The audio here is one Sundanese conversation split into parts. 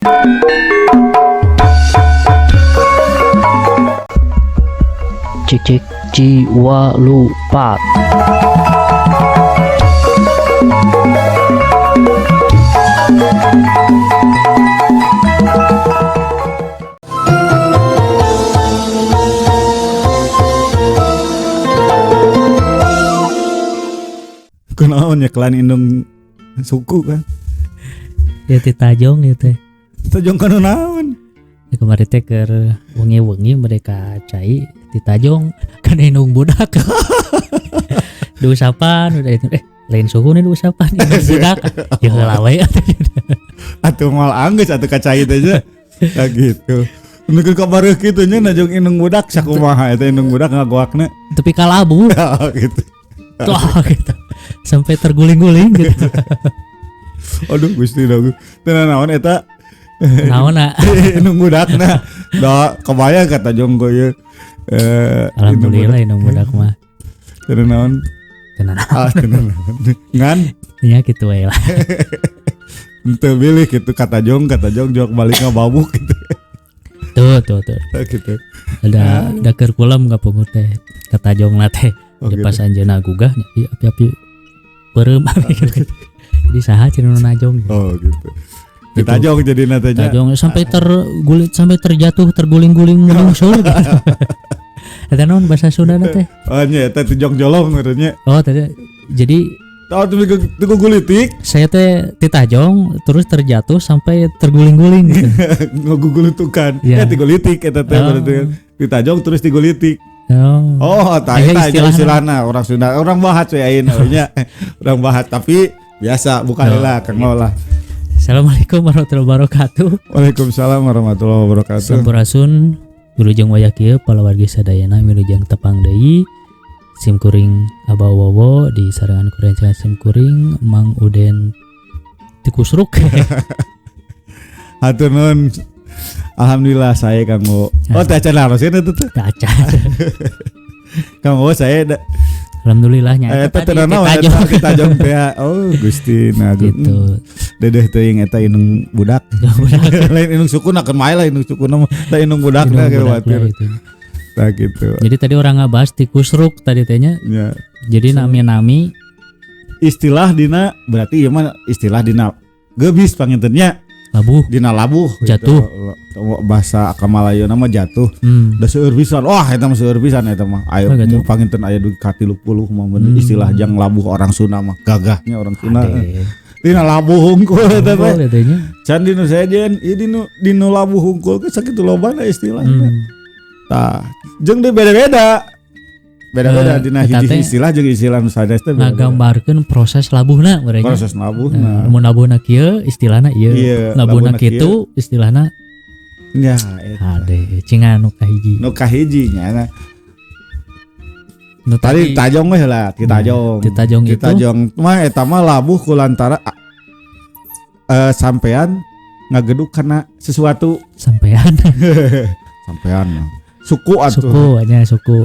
Cik cik jiwa lupa. Kunaon ya klan indung suku kan. Ya ti tajong ya teh. Tajong kana naon? Ya, kemarin teh keur wengi-wengi mereka cai ti tajong kana indung budak. Diusapan udah itu lain suku nih diusapan indung budak. Ya heula we atuh moal anggeus atuh ka cai teh nya. Nah, gitu. Nu kabareuh kitu nya najong indung budak sakumaha eta indung budak ngagoakna. Tapi kalabu. Gitu. Tuh gitu. Sampai terguling-guling gitu. Aduh Gusti dagu. Teu naon eta? Naonna? Indung budakna. Da kebayang kata jonggo ieu. Alhamdulillah indung budak mah. Teu naon? Teu naon. Ah, teu naon. Ngan? Nya kitu we lah. Henteu bilih kitu kata jong jok balik ngababuk gitu. Tuh tuh tuh. Gitu. Ada da keur kulem kapungur teh kata jongna teh. Oh, di gitu. Pas anjeunna gugah nya api-api peureum gitu. Jadi saha cenah nu najong. Oh gitu. Ditajong jadi teh nya. Tajong sampai terguling sampai terjatuh terguling-guling menyusul gitu. Eta naon bahasa Sunda teh? Oh nya eta tijong jolong ngarannya. Oh tadi jadi oh teu gulitik. Saya teh ditajong terus terjatuh sampai terguling-guling gitu. Ngagugulitukan. Ya tigulitik eta teh berarti kan. Ditajong terus tigulitik. Oh, oh tah eta istilahna orang Sunda, orang bahat we ayeuna nya. Orang bahat tapi biasa bukan lah Kang lah. Assalamualaikum warahmatullahi wabarakatuh. Waalaikumsalam warahmatullahi wabarakatuh. Sampurasun wilujeng wayah kieu palawargi sadayana wilujeng tepang deui. Sim kuring Abah Wowo di sarangan kuring sim kuring Mang Uden Tikusruk. Hatur nuhun. Alhamdulillah saya Kang Wo. Oh teh acan narosin eta teh. Teh acan. Kang Wo saya alhamdulillah nya eta teh naon eta tajong teh. Oh Gusti nah gitu. Dedeh teuing eta indung budak. Lain indung sukuna keun mae lah indung sukuna mah teh indung budakna khawatir. Tah gitu. Jadi tadi orang ngabahas tikusruk tadi teh nya. Ya. Jadi nami-nami istilah dina berarti ieu mah istilah dina geubis panginten nya. Labuh. Dina labuh jatuh. Gitu. Bahasa Kamalayo nama jatuh. Da seueur pisan. Wah eta mah seueur pisan eta mah. Ayo oh, gitu. Panginten aya dugi ka 30 mah istilah jang labuh orang Sunda mah gagahnya orang Sunda. Dina labuh hungkul eta teh. Can dinu sejen ieu dinu labuh hungkul ge sakitu lobana istilahna. Tah, jeung deui beda-beda. Beda-beda dina hiji istilah jeung istilah nu sanes teh ngagambarkeun proses labuhna mereka. Proses labuhna. Mun labuhna kieu istilahna ieu. Labuhna kitu istilahna nya eta. Ade cingan nu kahiji. Nu kahiji nya. Nu tadi tajong we lah, ti tajong. Ti tajong itu. Ti tajong mah eta mah labuh kulantara sampean ngageduk kana sesuatu. Sampean. Sampean. Suku atuh. Suku nya suku.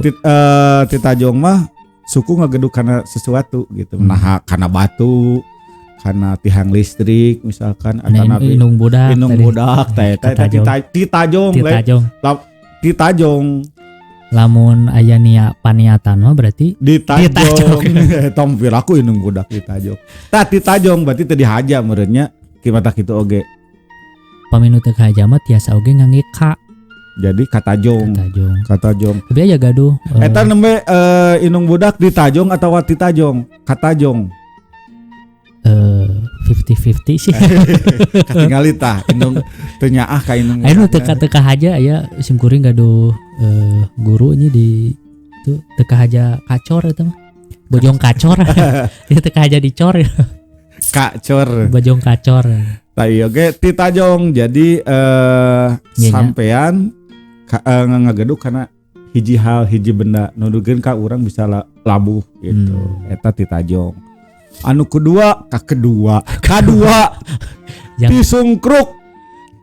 Ti tajong mah suku ngageduk kana sesuatu gitu. Nah, kana batu, kana tihang listrik misalkan atau napi indung budak. Indung budak teh eta ti tajong. Ti tajong. Lamun aya nia paniatan mah berarti ditajong. Tong piraku indung budak ditajong. Tah ti tajong berarti teu dihaja meureun nya kimata kitu oge. Paminu teu kahaja mah tiasa oge ngangge ka. Jadi katajong. Katajong. Tapi aja gaduh. Eta nembe indung budak ditajong atawa titajong? Katajong. 50-50 sih. Katingali tah indung teu nyaah ka indung. Aya nu teu kahaja aya sim kuring gaduh guru nya di itu teu kahaja kacor eta mah. Bojong kacor. Ieu teu kahaja dicor. Kacor. Bojong kacor. Tah ieu ge titajong. Jadi sampean ngageduk karena hiji hal hiji benda nuduhkeun ka urang bisa labuh gitu. Eta titajong. Anu kedua kadua tisungkruk.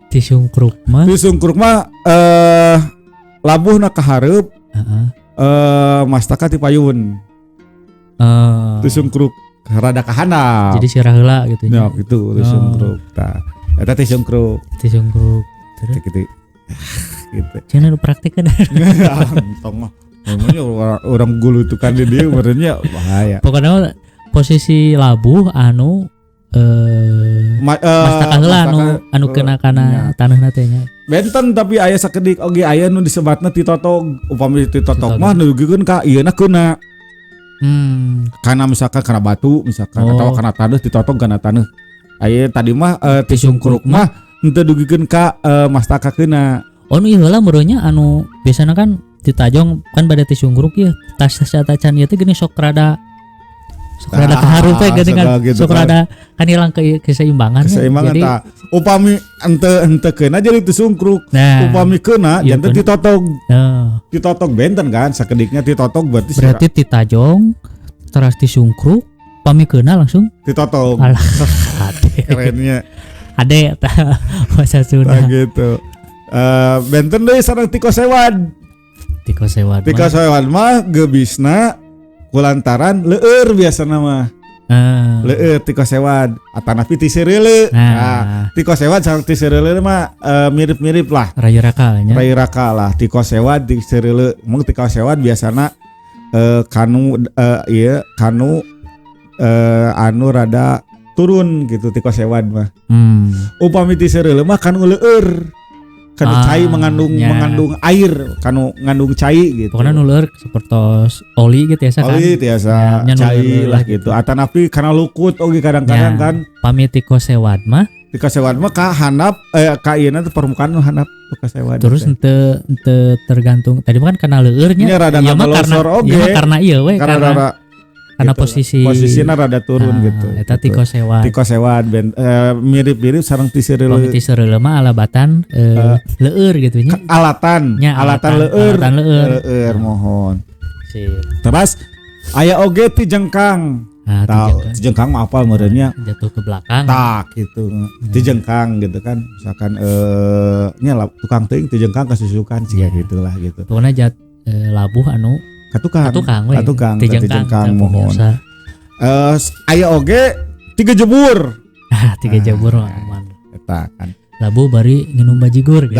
Tisungkruk mah labuhna ka hareup. Mastaka ti payun. Tisungkruk rada kahandap. Jadi sirah heula gitu nya. Ya gitu tisungkruk tah. Eta tisungkruk. Tisungkruk. Terus gitu. Gitu. Jangan nu praktekkeun. Entong mah. Namanya orang gulutukan di dieu meureunnya bahaya. Pokoknya posisi labuh anu mastaka heula anu anu kena kana taneuhna teh nya. Benten tapi aya sakedik oge aya nu disebatna titotog. Upami titotog mah dugikeun ka ieuna keuna. Kana misalkan kana batu misalkan atau kana taneuh titotog kana taneuh. Aya tadi mah tisungkruk mah henteu dugikeun ka mastaka keuna. Oh nu ieu heula meureunnya anu biasana kan ditajong kan bade tisungkruk ieu tas tacan ieu teh geuning sok rada kaharup teh geuning kan gitu sok rada kan hilang keseimbangan. Keseimbangan jadi ta. Upami henteu keuna jadi tisungkruk. Nah, upami keuna janten titotog. Titotog benten kan sakediknya titotog berarti titajong teras tisungkruk pami keuna langsung titotog. Alah kerennya. Ade ta bahasa Sunda. Nah, gitu. Benten deui sareng tikosewad. Tikosewad. Tikosewad mah gebisna kulantaran leueur biasana mah. Leueur tikosewad atanapi tisereule. Nah, tikosewad sareng tisereule mah mirip-mirip lah. Rayu raka nya. Rayu raka lah tikosewad tisereule. Mung tikosewad biasana kanu ieu kanu anu rada turun gitu tikosewad mah. Upami tisereule mah kanu leueur. Kanu cai mengandung air, kanu ngandung cai gitu. Pokoknya nu leueur sepertos oli gitu biasa kan. Oli biasa, cai lah gitu. Atanapi kana lukut oge kadang-kadang kan. Pami tikosewad mah, tikosewad mah ka handap ka ieuna teh permukaan nu handap tikosewad. Terus henteu tergantung tadi mah kan kana leueurnya. Nya rada ngalosor oge. Ieu mah karena ieu we karena gitu, posisinya rada turun gitu. Eta tikosewad. Tikosewad mirip-mirip sareng tisereule. Tisereule mah alabatan leueur gitu nya. Alatan, nya, alatan leueur. Alatan leueur. Leueur mohon. Sip. Terus aya oge ti jengkang. Nah, ti jengkang mah apal meureunnya. Jatuh ke belakang. Tak gitu. Ti jengkang gitu kan. Misalkan nya tukang teuing ti jengkang kasusukan siga gitulah gitu. Pokoknya labuh anu Katukang, ti jengkang mohon. Aya oge tiga jebur. Tiga jebur aman. Eta kan. Labuh bari nginum bajigur gitu.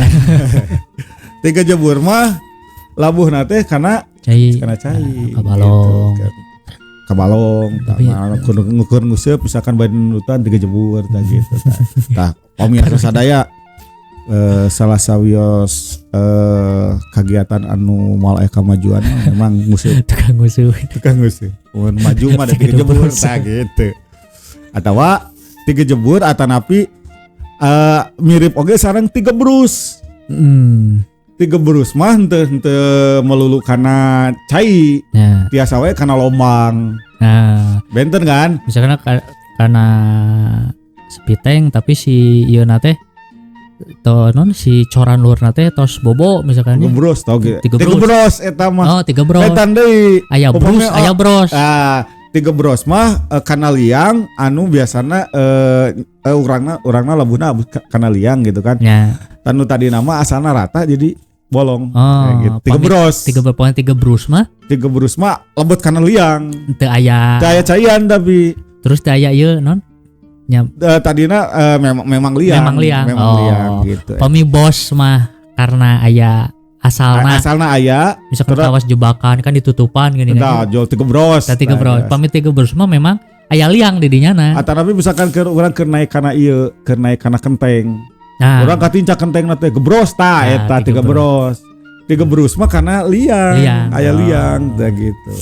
Tiga jebur mah labuhna teh kana cai. Kana cai. Kabalong. Gitu. Kabalong, tah ngukur nguseup misalkan bari nunutan tiga jebur tah gitu tah. Tah pamirsa sadaya salah sawios kagiatan anu moal aya kamajuan memang nguseup tukang nguseup mun maju mah ada tiga jebur tah gitu atawa tiga jebur atanapi mirip oge sareng tiga brus. Tiga brus mah henteu melulu kana cai ya. Tiasa we kana lombang. Nah, benten kan misalkan kana sepiteng tapi si ieu na teh to non si coran luarna teh tos bobo misalkan tiga bros tau gitu. Tiga bros eta mah. Oh, tiga bros. Etan deui. Aya bros, aya bros. Tiga bros mah kana liang anu biasana urangna labuhna kana liang gitu kan. Ya. Tanu tadi nama asalna rata jadi bolong. Oh, gitu. Tiga bros. Tiga bros mah. Tiga bros mah lebet kana liang. Teu aya. Teu aya caian tapi. Terus teu aya ieu non? Tadina memang liang. Memang liang. Memang liang gitu. Pami bos mah karena aya asalna aya misalkan kawas jebakan kan ditutupan gini kan. Tah, tiga bros. Tiga bros. Pami tiga bros mah memang aya liang di dinya na. Atanapi misalkan keur urang keur naik kana ieu, keur naik kana kenteng. Nah. Urang katincak kenteng na teh gebros tah eta tiga bros. Tiga bros mah karena liang, aya liang tah gitu.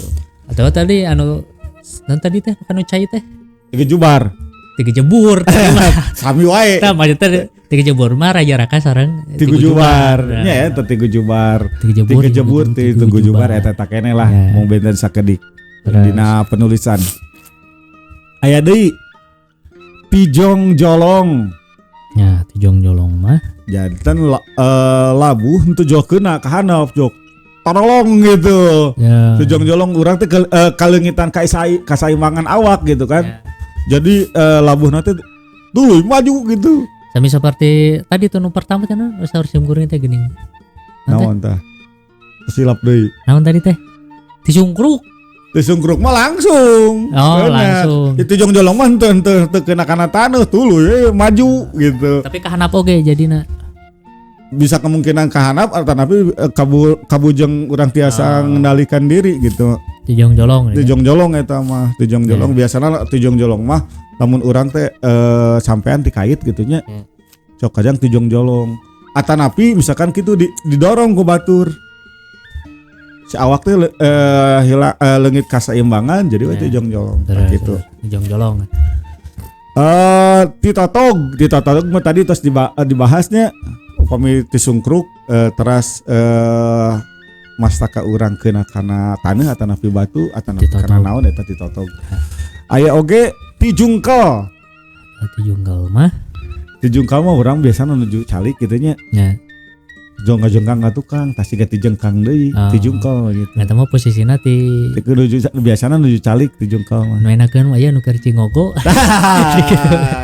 Atau tadi anu tadi teh anu cai teh. Tiga jubar. Tiga jebur. Sami wae. Tah maksudnya tiga jebur mah raja raka sareng tiga jubar. Nya eta tiga jubar. Tiga jebur tiga jubar eta takene lah mung benten sakedik dina penulisan. Aya deui tijong jolong. Ya, tijong jolong mah janten labuh henteu jokeuna ka handap jok torolong gitu. Ya. Tijong jolong urang teh kaleungitan kasaimbangan awak gitu kan. Ya. Jadi labuh nanti tuluy maju gitu. Sami seperti tadi tuh nu pertama teh nu saur sim kuring teh geuning. Naon tah? Silap deui. Naon tadi teh? Tisungkruk. Tisungkruk mah langsung. Oh, langsung. Itu jongjolong mah henteu teu kena kana taneuh tuluy maju gitu. Tapi kahanap oge jadina. Bisa kemungkinan kahanap atanapi kabujeng urang tiasa ngendalikan diri gitu. Tijongjolong. Tijongjolong eta mah, tijongjolong biasana tijongjolong mah lamun urang teh sampean dikait gitu nya. Sok kajang tijongjolong. Atanapi misalkan kitu didorong ku batur. Si awak teh leungit kasaimbangan jadi we tijongjolong gitu. Tijongjolong. Titotog mah tadi tos dibahasnya upami tisungkruk teras mastaka urang kena kana taneuh atanapi batu atanapi kana naon eta titotog. Aya oge tijungkel. Tijungkel mah tijungkel mah urang biasana nuju calik kitu nya. Nya. Jongga-jongkang ka tukang tas siga tijengkang deui tijungkel gitu. Eta mah posisina ti nuju biasana nuju calik tijungkel mah. Nu enakeun mah aya nu keur cingogo.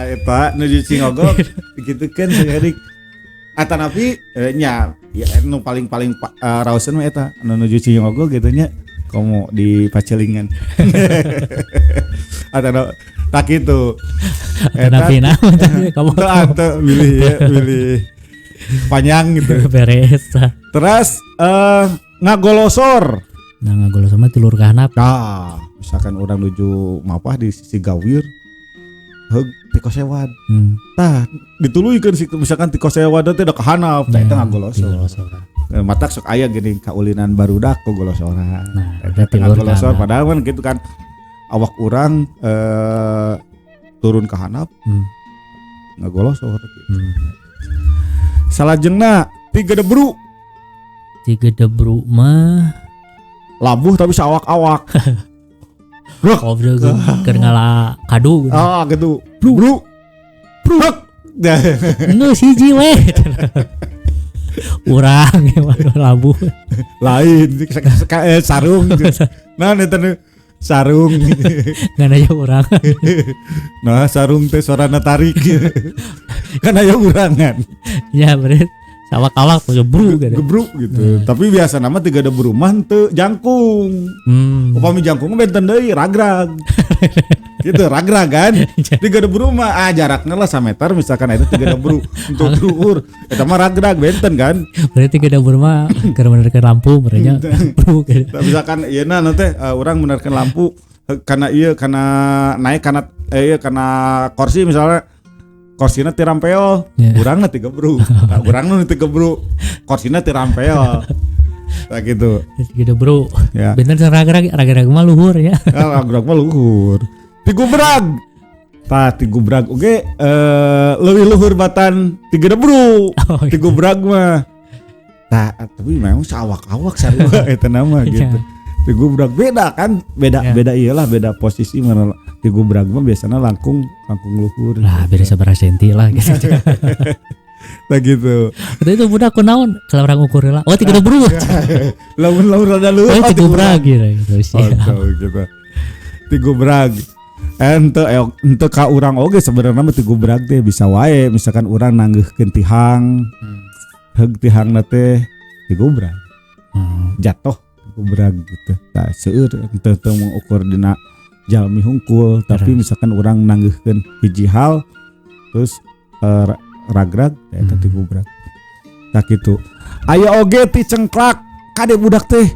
Eta nuju cingogo dikitukeun saeutik. Atanapi nya ya nu paling-paling raoseun mah eta nu nuju cingogo gitu nya komo di pacelingan. Atana tak kitu. Atanapi naon tadi kamu. Teu milih ya, milih panjang gitu. Beres. Terus ngagolosor. Nah, ngagolosor mah tilur kahanap. Nah, misalkan orang nuju mapah di sisi gawir heug tikosewad. Tah, dituluykeun si misalkan tikosewad teh da kahanap, tah eta ngagolosor. Matak sok aya geuning kaulinan barudak ku golosoran. Nah, eta ngagolosor padahal kan gitu kan awak urang turun kahanap. Ngagolosor gitu. Salajengna tiga debru. Tiga debru mah labuh tapi sawak-awak. Bruk. Keur ngala kadu. Ah gitu. Bru. Bruk. Nu siji we. Urang labuh. Lain sarung. Nah eta sarung. Ngan aya urang. Nah sarung teh sorana tarik. Kan aya urangan. Ya berarti sawak-awak gebru gitu. Gebruk gitu. Tapi biasa nama tiga debru mah teu jangkung. Upami jangkung benten deui ragrag. Gitu ragrag kan. Tiga debru mah jarakna lah 1 meter misalkan eta tiga debru untuk luhur. Eta mah ragrag benten kan. Berarti tiga debru mah keur menerkeun lampu merenya. Gitu. Misalkan ieu na teh urang menerkeun lampu kana ieu kana naik kana ieu kana kursi misalnya korsina tirampeo, urangna tiga bru. Nah, urangna tiga bru, korsina tirampeo. Nah gitu. Tiga bru. Ya. Bener ragrag, ragrag mah luhur ya. Ragrag mah luhur. Tigubrag. Tah tigubrag oge leuwih luhur batan tiga bru. Oh, gitu. Tigubrag mah. Tah tapi memang sawak-awak sarua eta nama gitu. Tigubrag beda kan, beda beda iyalah beda posisi mana tigubrag mah biasanya langkung luhur. Lah beda sabaraha senti lah gitu. Nah gitu. Itu budak kunaon kalau orang ukur lah. Oh tiga bru. Lamun lamun rada luhur. Oh tigubrag gitu. Oh gitu. Tigubrag. Ente ka urang oge sebenarnya mah tigubrag teh bisa wae misalkan urang nanggeuhkeun tihang. Heug tihangna teh tigubrag. Jatuh tigubrag gitu. Tah seueur henteu teu mengukur dina jalmi hungkul tapi misalkan urang nanggeuhkeun hiji hal terus ragrag eta tigubrag. Tah kitu. Aya oge ti cengklak kade budak teh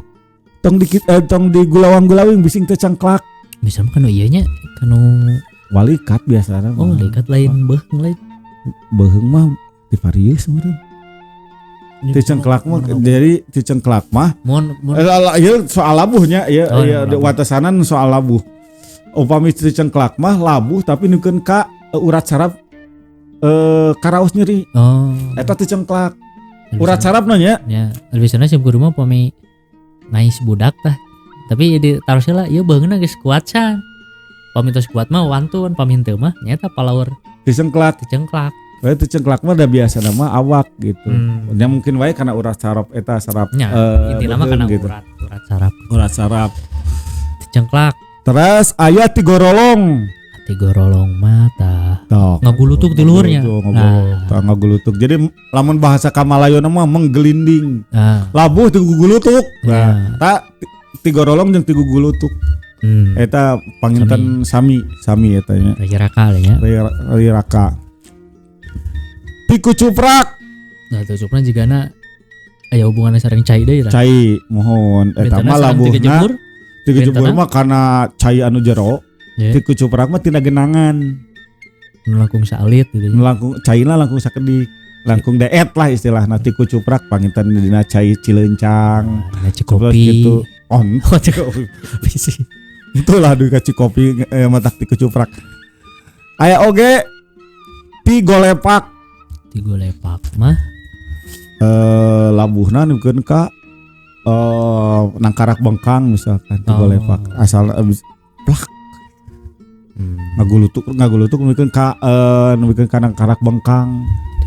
tong dikit tong digulawang-gulawing bising teh cengklak. Bisa mah kanu ieu nya kanu walikat biasana. Oh walikat lain beuheung lain. Beuheung mah ti varieus meureun. Ti cengklak mah jadi ti cengklak mah mun ieu soal labuhnya ieu ieu watasanan soal labuh. Upami ti cengklak mah labuh tapi nukeun ka urat saraf karaos nyeri. Oh. Eta ti cengklak. Urat saraf nya. Ya, biasana sim kudu mah upami ngais budak tah. Tapi di taruh lah ieu beungeuna geus kuat can. Pami tos kuat mah wantun, pami henteu mah nyaeta palaur ti cengklak. Ti cengklak. Wae ti cengklak mah da biasa mah awak gitu. Ya mungkin wae kana urat saraf eta saraf nya, intina mah kana gitu. urat saraf. Urat saraf. Ti cengklak. Terus aya tigorolong. Tigorolong mah tah. Ngagulutuk ti luhurnya. Nah, ngagulutuk. Jadi lamun bahasa Kamalayona mah menggelinding. Nah. Labuh tigugulutuk. Nah, tah tigorolong jeung tigugulutuk. Eta panginten sami sami eta nya. Rai Raka lah ya. Rai Raka. Tiku cuprak. Nah, tuh cuprak jigana aya hubunganna sareng cai deui lah. Cai mohon eta mah labuhna. Tiku jebur mah kana cai anu jero. Yeah. Tiku cuprak mah tina genangan. Nu langkung saalit gitu. Nu langkung caina langkung sakedik. Langkung deet lah istilahna tiku cuprak panginten dina cai Cilencang. Nah, Cikopi gitu. On. Cikopi sih. Itulah duit ka Cikopi matak tiku cuprak. Aya oge ti golepak. Ti golepak mah labuhna nukeun ka nangkarak bengkang misalkan ti golepak asal plak. Ngagulutuk nukeun ka nukeun ka nangkarak bengkang.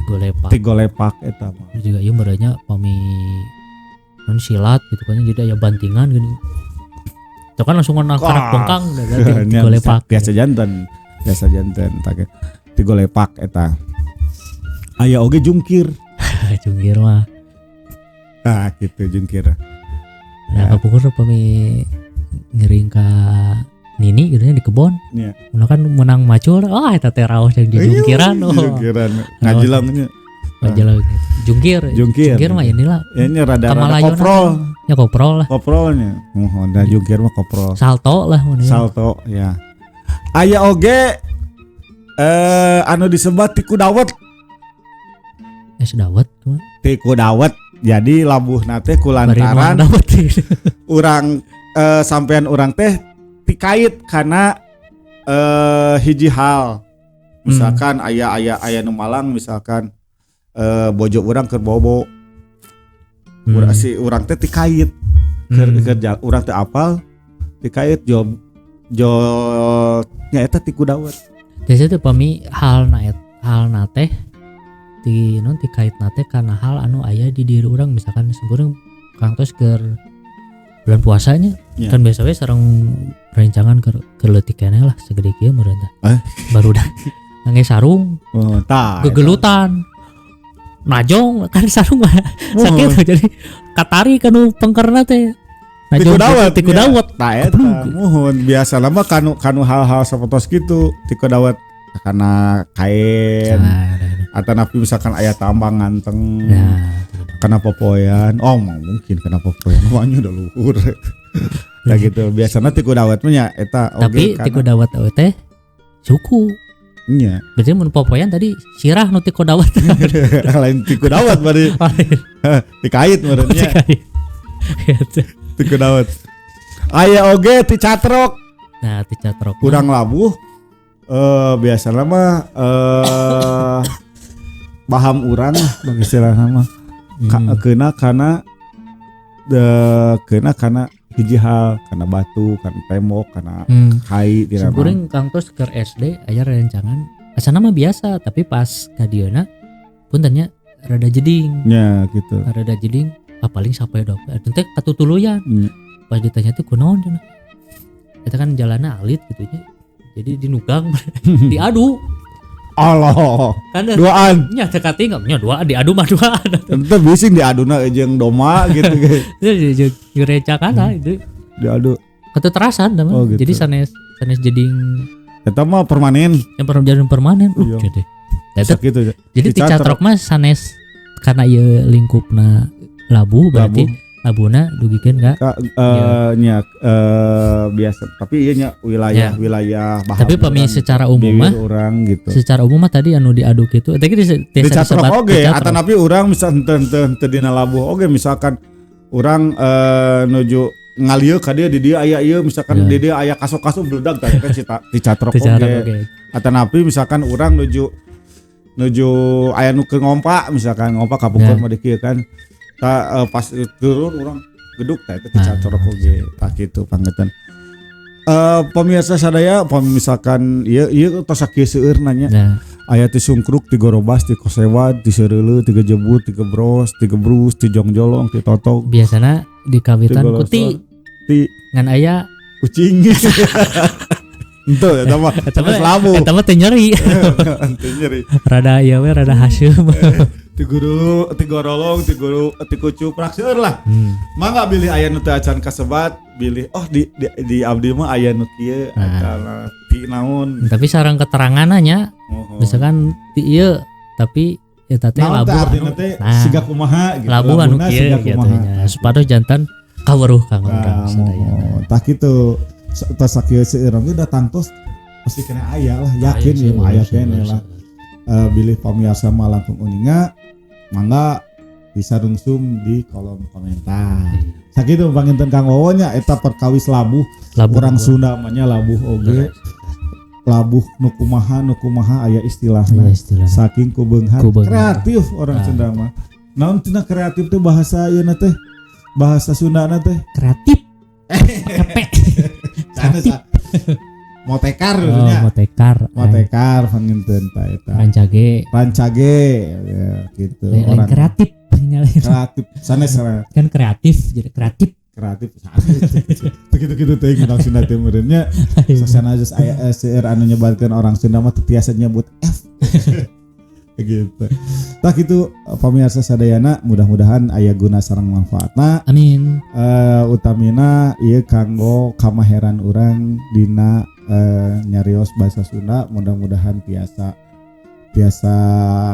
Golepak. Ti golepak eta mah. Juga ieu merenya pami non silat gitu kan jadi aya bantingan gini. Itu kan langsung nangkarak bengkang ti golepak. Biasa janten tah ti golepak eta. Aya oge jungkir. Jungkir mah. Ah gitu jungkir. Nah, kapungkur pami ngiring ka Nini gitu nya di kebon. Iya. Mun kan menang macul, oh eta teh raos yang jungkiran. Oh. Jungkiran. Ngajelang nya. Ngajelang gitu. Jungkir. Jungkir mah inilah. Ya ini rada-rada koprol. Ya koprol lah. Koprolnya. Mohon dah jungkir mah koprol. Salto lah mun. Salto ya. Aya oge anu disebat tiku dawet. Dawet kumaha? Tiku dawet. Jadi labuhna teh kulantaran urang sampean urang teh tikait karena hiji hal. Misalkan aya nu malang misalkan bojo urang keur bobo. Urang si urang teh tikait. Keur urang teh apal tikait jo nya eta tiku dawet. Biasa teh pami hal na teh ti non tikait na teh karena hal anu aya di diri urang misalkan sempurna kantos keur bulan puasanya yeah. Kan biasa we sareng rencangan keur leutik keneh lah segede kieu meureun tah. Baru dah ngangge sarung. Oh, tah. Gegelutan. Najong kan sarung mah sakit jadi katari kanu pengkerna teh. Tiku dawet, tiku dawet. Tah eta muhun biasana mah kanu hal-hal sapertos kitu, tiku dawet karena kain. Atau misalkan aya tambang nganteng. Nah, karena popoyan, oh mungkin karena popoyan, makanya udah luhur. Nah gitu, biasanya tiku dawet mah nya eta oge. Tapi tiku dawet teh suku. Iya. Berarti mun popoyan tadi sirah nu tiku dawet. Lain tiku dawet berarti. Dikait meureun nya. Tiku dawet. Aya oge ti catrok. Nah, ti catrok. Kurang labuh biasanya mah paham urang lah bang istilahna mah. Kena karena hiji hal, karena batu, karena tembok, karena kai dina. Simkuring kangtos keur SD aya rencangan asana mah biasa tapi pas ka dieuna punten nya rada jeding. Nya gitu. Rada jeding, paling sampai dok. Teh katutuluyan. Pas ditanya tuh kunaon cenah. Eta kan jalanna alit gitu nya. Jadi dinugang diadu. Allah. Kan duaan. Nya teu katinggal nya duaan diadu mah duaan. Ente bising diaduna jeung doma gitu ge. Jeung recakan itu. Diadu. Keterasan teman. Oh, gitu. Jadi sanes jeding eta mah permanen. Yang jadi permanen. Jadi. Eta gitu. Jadi dicatrok mah sanes karena ieu lingkupna labu berarti labuna dugikeun ka nya biasa tapi ieu nya wilayah wilayah tapi pami secara umum mah urang gitu. Secara umum mah tadi anu diaduk itu eta ge dicatrok oge atanapi urang bisa henteu dina labuh oge misalkan urang nuju ngalieu ka dieu di dieu aya ieu misalkan di dieu aya kasok-kasok beledag tah eta dicatrok oge atanapi misalkan urang nuju aya nu keur ngompa misalkan ngompa kapungkur mah di kieu kan ta pas turun urang geduk tah eta dicatrok oge tah kitu pangetan. Pemirsa sadaya misalkan ieu ieu tos sakieu seueurna nya. Aya ti sungkruk, ti gorobas, ti kosewad, ti seureuleu, ti gejebut, ti gebros, ti gebrus, ti jongjolong, ti totog. Biasana di kawitan ku ti ngan aya kucing. Henteu eta mah sanes labu. Eta mah teu nyeri. Teu nyeri. Rada ieu we rada haseum. Ti guru, ti gorolong, ti guru, ti kucuprak seueur lah. Mangga bilih aya nu teu acan kasebat Bilih oh di abdi mah aya nu kieu Nah. atau ti naon. Tapi sareng keterangannya Mohon. misalkan ti ieu tapi eta teh Naon teh labuh artina anu teh nah, siga kumaha gitu. labuh anu Labuhna kieu siga gitu kumaha. nya. Supados janten kaweruh kanggo urang Nah, sadayana. mohon. Tah kitu. Tos sakieu seueur ge datang tos pasti kena aya lah, yakin Aya ieu mah aya seueur, keneh seueur, lah. seueur. Bilih pamirsa mah langkung uninga mangga bisa rungsum di kolom komentar. Sakitu panginten Kang Wowo nya eta perkawis labuh. Labuh Orang Sunda mah nya labuh oge. Labuh nu kumaha nu kumaha aya istilahna. Aya istilah. Saking ku beunghar Ku beunghar. kreatif orang Nah. Sunda mah. Naon cenah kreatif teh bahasa ieu teh? Bahasa Sundana teh. Kreatif. Pakai P. Sanes, ah. Motekar Oh, nya. motekar. Motekar panginten ta eta. Rancage. Rancage ya gitu. Lain Orang kreatif nyalain. kreatif sanes Kan kreatif jadi kreatif. Kreatif sanes. Begitu-gitu teh orang Sunda teh meureun nya. Sasana geus aya seueur anu nyebatkeun orang Sunda mah teu tiasa nyebut F. Gitu. Tah kitu pamirsa sadayana, mudah-mudahan aya guna sareng manfaatna. Amin. Utamina ieu kanggo kamaheran urang dina nyarios bahasa Sunda, mudah-mudahan tiasa tiasa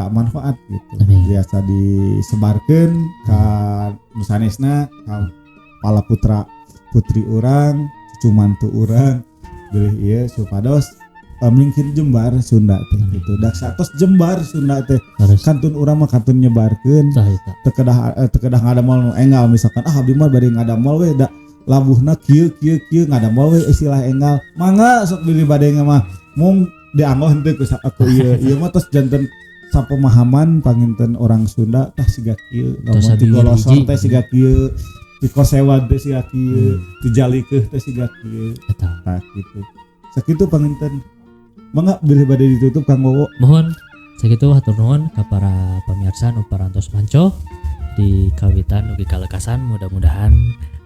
manfaat gitu. Amin. Tiasa disebarkeun ka nu sanesna, ka pala putra putri urang, cucu mantu urang, bilih ieu supados mungkin jembar Sunda teh Amin. gitu. Dak satos jembar Sunda teh Terus kantun urang mah kantun nyebarkeun tah eta. Teu kedah ngadamel nu enggal, misalkan ah abdi mah bade ngadamel we da labuhna kieu kieu kieu, ngadamel we istilah enggal, mangga sok bilih bade mah, mung dianggo henteu ku ku ieu ieu mah tos janten sapemahaman panginten orang Sunda tah siga kieu, Tos lamun ti sabingir golosor hiji. Teh siga kieu, ti kosewan teh siga kieu, ti jalikeuh teh siga kieu. Eta. Tah kitu, sakitu panginten, mangga bilih bade ditutup, Kang Wowo. Mohon sakitu, hatur nuhun ka para pamirsa nu parantos manco di kawitan dugi kalekasan, mudah-mudahan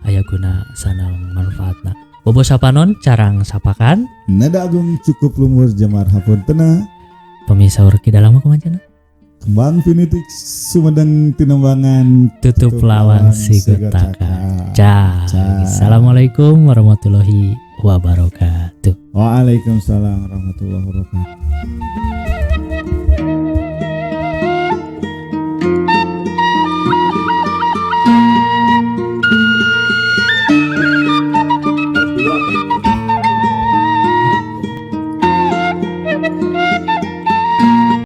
aya guna sareng manfaatna. Bobo sapanon carang sapakan. Nada agung cukup lumur jemar hapuntena. Pemirsa urki dalam kumaha cenah? Kembang pinitik Sumedang Tinambangan. Tutup lawang sigotaka. Cah. Cah. Assalamualaikum warahmatullahi wabarakatuh. Waalaikumsalam warahmatullahi wabarakatuh.